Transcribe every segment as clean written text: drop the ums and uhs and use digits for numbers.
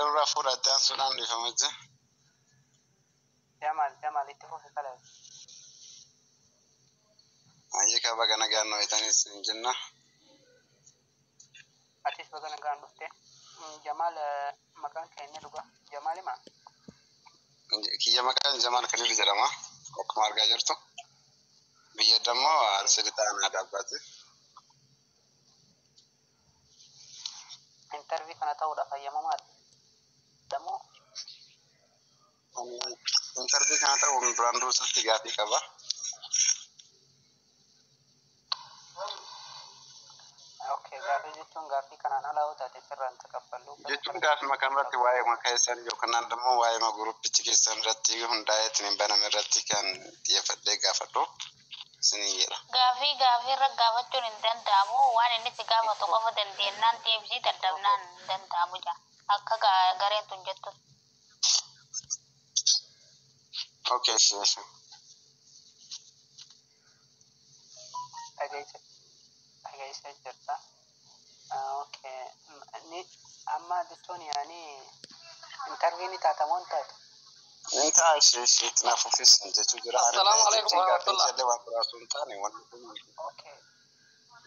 Irraa fuudhatte aansuudhaan dhiifama jee. Jamaal, Jamaal itti fufi kalaas. Ayyee ka baga nagaan nu eetanis hin jenna. Atis baga nagaan dhufte. Jamaal, maqaan kee inni dhugaa Jamaal himaa? Kiyya maqaan Jamaal Kadir jedhama. Akkuma argaa jirtu. Biyya dammoo Arsii Lixaa Aanaa Daabbaati. Interview kana ta'uudhaaf hayyamamaadha moo? Interview kana ta'uun duraan dursatti gaaffii qaba. Okay, gaaffii jechuun gaaffii kanaan alaa yoo taate sirraan taqabballu. Jechuun gaaffii kanarratti waa'ee maqaa keessan yookaan immoo waa'ee guruppichi keessan irratti hundaa'eetiin hin baname irratti kan xiyyeeffadhee gaafadhu isiniin jedha. Gaafii gaafii irra gaafachuun hin danda'amu. Waan inni si gaafatu qofa dandeenyaan deebisii dadhabnaan hin danda'amu jaa. Akka gareen tun jettu. Okay, ishee ishee. Dhageesse dhageessee jirta. Okay. Ni amma jechuun yaani interview ni taata moo hin taatu? Nin ta'a, ishee ishee itti naaf uffis jechuu jira. Assalaamu alaikum Jechuun gaaffiin warahmatullah. isaallee waan biraa osoo hin taane wanti kun Okay.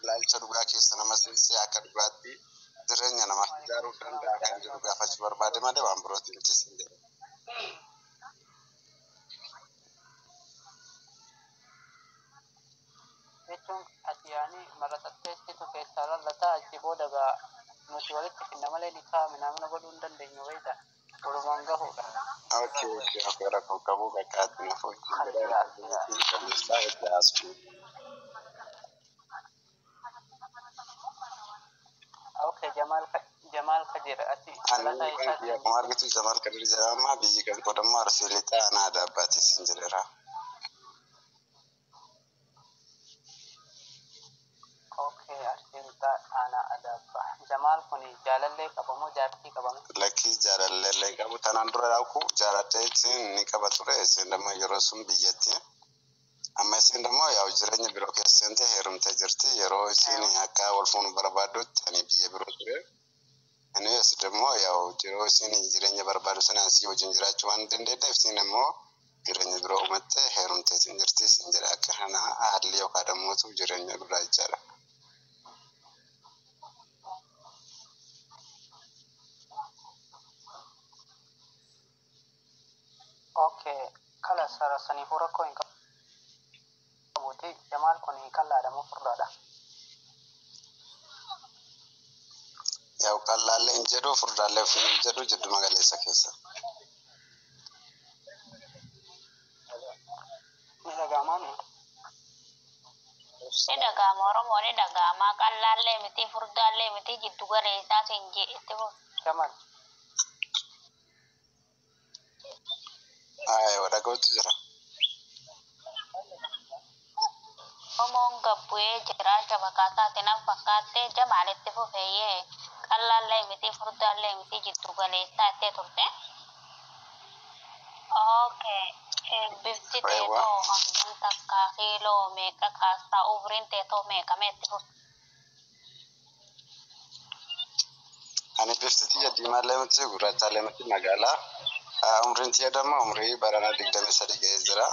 ilaalcha dhugaa keessa nama seensee akka dhugaatti jireenya namaaf ijaaruu danda'a kan jedhu gaafachuu barbaade malee waan birootiin miti sin jedha. Jechuun ati yaani maraxattee situ keessaa lallataa, achi booda gaa nuti walitti finna malee ni kaa'ame namna godhuu hin dandeenyu beekta. Walumaan gahuudha. Okay, rakkoo qabu bakka ati naaf wajjin jedha. Qalleessaa itti haasofnu. Okay, Jamaal Jamaal Kadir ati Ani dhalataa maqaan eessaati? kiyya akkuma argitu Jamaal Kadir jedhama. Biyyi kan godhamu Arsii Lixaa Aanaa Adaabbaati sin jedheera. Okay, Arsii Lixaa Aanaa Adaabbaa. Jamaal kun jaalallee qaba moo jaartii qaba? Lakkii, jaalallee qabu. Tanaan dura dhaqu jaaladheetiin ni qaba ture. Isin immoo yeroo sun biyyatti. Amma isin immoo yaa'u jireenya biroo keessa seentee heerumtee jirti. Yeroo isin akka wal fuunuu barbaaddutti ani biyya biroo ture. Ani as immoo yaa'u yeroo isin jireenya barbaadu sana asii wajjin jiraachuu waan dandeenyeef isin immoo jireenya biroo uumattee heerumteetiin jirti isin jedha. Akka kana haalli yookaan dammuutu jireenya biraa jechaadha. Okay, kala saniifuu rakkoo hin qabuuti. Jamaal kun qal'aadha moo furdaadha? Yaa'u qal'aallee hin jedhu, furdaallee ofiin hin jedhu, jidduma galeessa keessa. Ni dhaga'amaa mi? Ni dhaga'ama, Oromoo, ni dhaga'ama. Qal'aallee miti, furdaallee miti, jiddu galeessaa siin jee itti fufi. Jamaal. Aywa, dhaga'utu jira. Oromoon gabbu'ee jira shabakaa isaatiin fakkaattee. Jamaalitti fufeeyyee, qal'aallee miti, furdaallee miti, jiddu galeessaa ittee turte. Okay. Bifti Aywa. teetoo hangam takka, kiiloo meeqa kaastaa, umriin teetoo meeqa, meetti fufi? Ani bifti tiyya diimaallee miti, gurraachaallee miti, magaalaa. Umriin tiyya dammoo umrii barana 23 ga'ee jira.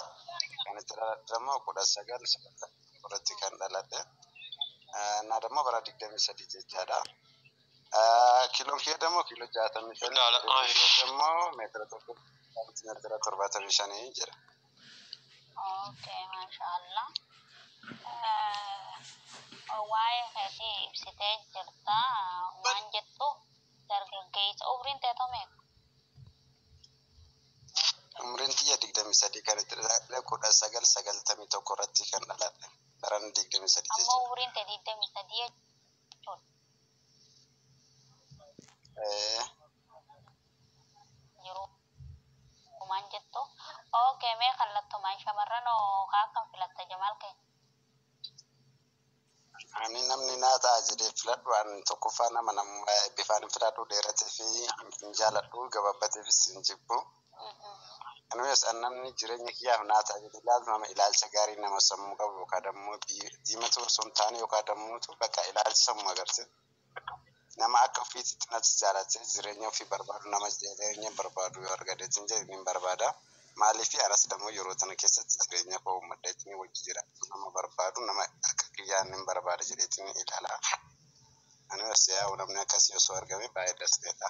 Kan itti dhaladhe dammoo 1994tti kan dhaladhe. Na dammoo bara 23 jechaadha. Kiiloon kiyya dammoo kiiloo 65. Ilaala. Dheerinni kiyya dammoo meetira 1 saantimeetira 75 jedha. Okay, maashaallah. Waa'ee keetii ibsitee jirta. Waan jettu dargaggeessa, umriin teetoo meeqa? Umriin tiyya 23, kan itti dhaladhe 1991 irratti kan dhaladhe. Barana 23 Ammoo jechuudha. umriin tee 23 jechuudha. Eh, Jiru waan jettu. Okay, mee kallattumaan shamarran hoo akkam filatta, Jamaal keenya? Ani namni naa ta'a jedhee filadhu, ani tokkoffaa nama bifaan hin filadhu, dheeratee fi hin jaaladhu, gabaabbateefis hin jibbu. Anumas namni jireenya kiyyaaf naa ta'a jedhee ilaalu nama ilaalcha gaarii, nama sammuu qabu yookaan immoo diimatu osoo hin taane yookaan dammuutu bakka ilaalcha sammuu agarsiisa. Nama akka ofiitti natti jaalatee jireenya ofii barbaadu, nama jireenya barbaadu yoo argateetiin jedhe ni barbaada. Maaliif anas dammoo yeroo tana keessatti jireenya koo uummadheetiin wajji jiraatu nama barbaadu, nama akka kiyyaan ni barbaada jedheetiin ilaala. Ani yaa'u namni akkasii osoo argame baay'ee dasneedha.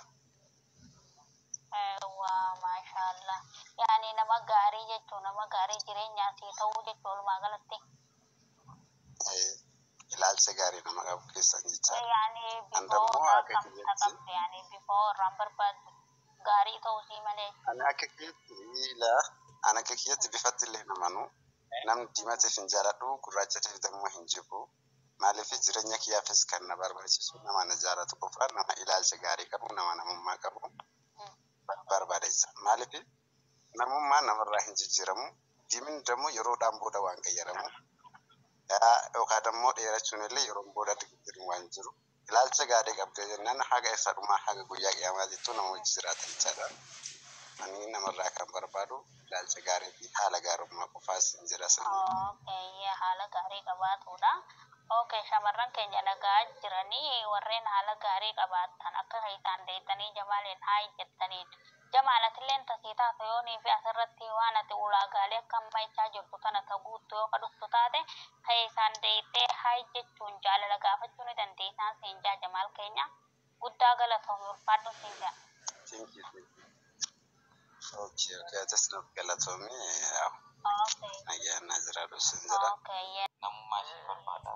Waa, maashaallah. Yaani nama gaarii jechuun nama gaarii jireenyaa sii ta'uu jechuun walumaa galatti. Ilaalcha gaarii nama qabu keessan jechaadha. Yaani An bifoo dammoo irraa akka qabda kiyyatti qabda, yaani bifoo irraan barbaaddu gaarii ta'uu sii malee. Ani akka kiyyatti ilaa, ani akka kiyyatti bifatti illee namanu namni diimateef hin jaaladhu, gurraachateef dammoo hin jibbu. Maaliif jireenya kiyyaafis kan na barbaachisu nama na jaalatu qofa, nama ilaalcha gaarii qabu, nama namummaa qabu barbaadessa. Maaliif namummaa namarraa hin jijjiiramu, diimin dammoo yeroodhaan booda waan qayyaramu yookaan dammoo dheerachuun illee yeroon booda jijjiiramu waan jiru. Ilaalcha gaarii qabdee jennaan haga isa dhumaa haga guyyaa qiyaamaatittuu nama wajji jiraata jechaadha. Ani namarraa kan barbaadu ilaalcha gaarii fi haala gaarummaa qofaas hin jira sanii. Okay, haala gaarii qabaatudha. Okay, shamarran keenya nagaa jiranii warreen haala gaarii qabaatan akka isaan deettanii Jamaaliin haa jettaniin. Jamaal, atilleen tasii taatu yoonii fi asirratti waan ati ulaagaalee akka amma jechaa jirtu tana ta guuttu yoo ka dhuftu taate, ka isaan deettee haa jechuun jaalala gaafachuu ni dandeessaan siin jaa. Jamaal keenya, guddaa galatoomi, ulfaadhu siin jaa. Thank you. Thank you. Okay. Atis nuuf galatoomii, Okay. nagaan naa jiraadhu sin jedha. Okay. Namummaa ishee barbaada.